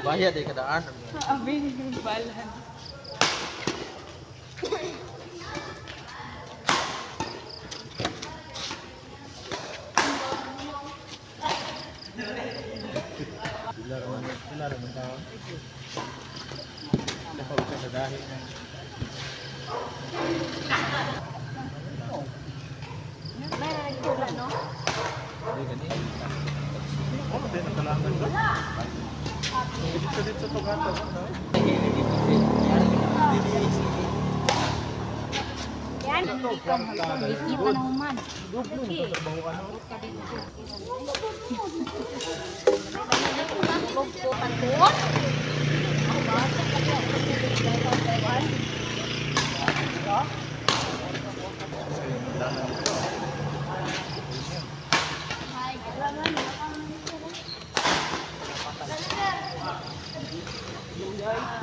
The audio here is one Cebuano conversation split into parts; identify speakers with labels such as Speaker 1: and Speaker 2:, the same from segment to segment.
Speaker 1: Bayad ay kadaan.
Speaker 2: Abi, balance.
Speaker 1: Pila ra man taon. Dapat ka sa dahi na.
Speaker 2: Meron nagtula, no?
Speaker 1: Di gani. Oh, di nakalangan ba? Dito dito to gato, no?
Speaker 2: Yan. Kita na human. Okay.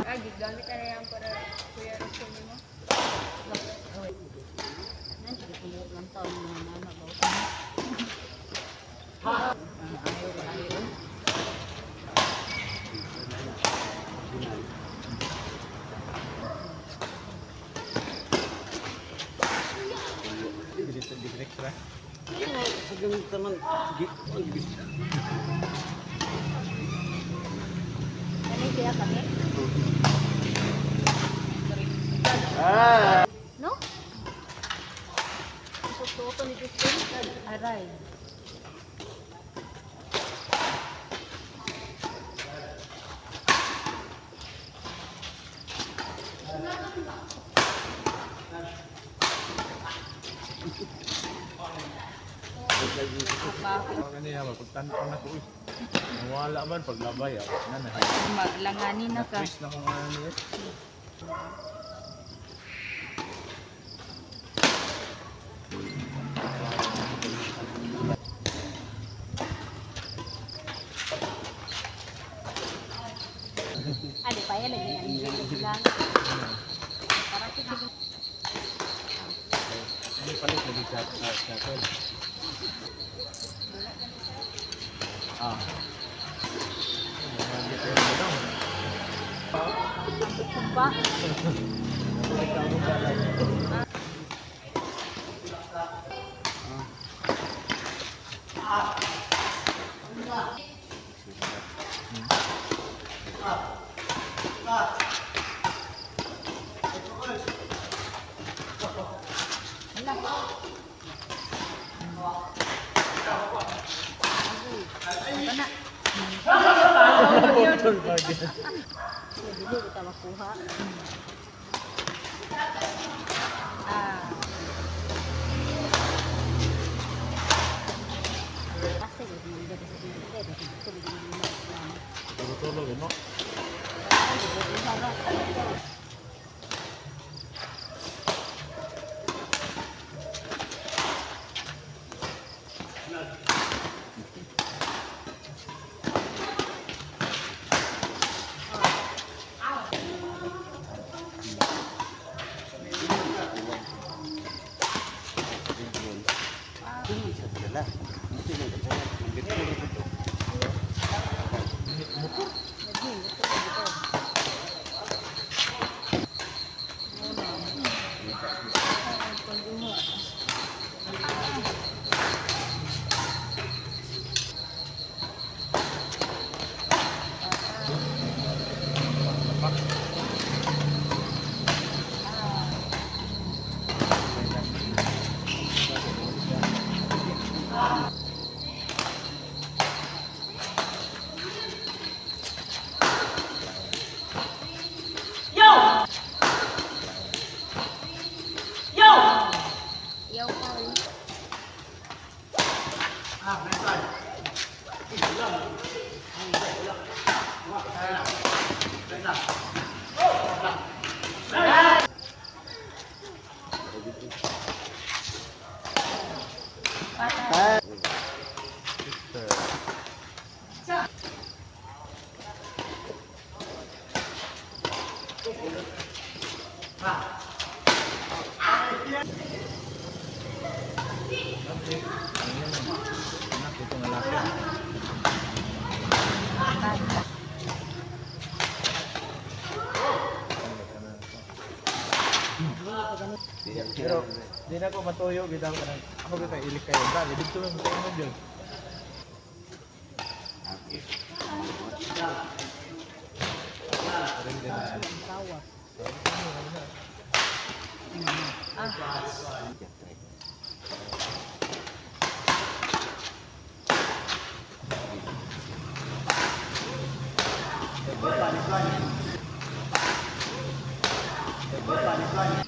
Speaker 2: Ay, gigamit na yan para Kuya Russell mo.
Speaker 1: Dito direct ra.
Speaker 2: Ano kaya kami? No? Totoo ni Justin. Aray.
Speaker 1: Kani ha pagtan-on na ko. Uy. Nawala man paglabay ah. Na na.
Speaker 2: Maglanganin na ka.
Speaker 1: Twist na kung ano niya.
Speaker 2: Ano pa yan? Lagi lang. Para sa
Speaker 1: Hindi palit lagi chat chat. Ah.
Speaker 2: Ba? Dili kita makuha. Ah. Kasi
Speaker 1: Tulog no.
Speaker 2: Yaw pa rin.
Speaker 1: Anak ito nga laki. Pero di na ko matuyo bitaw kanang ako gyud kay ilik kayo. Ba, dito man sa ingon jud.
Speaker 2: Tawa. Ah.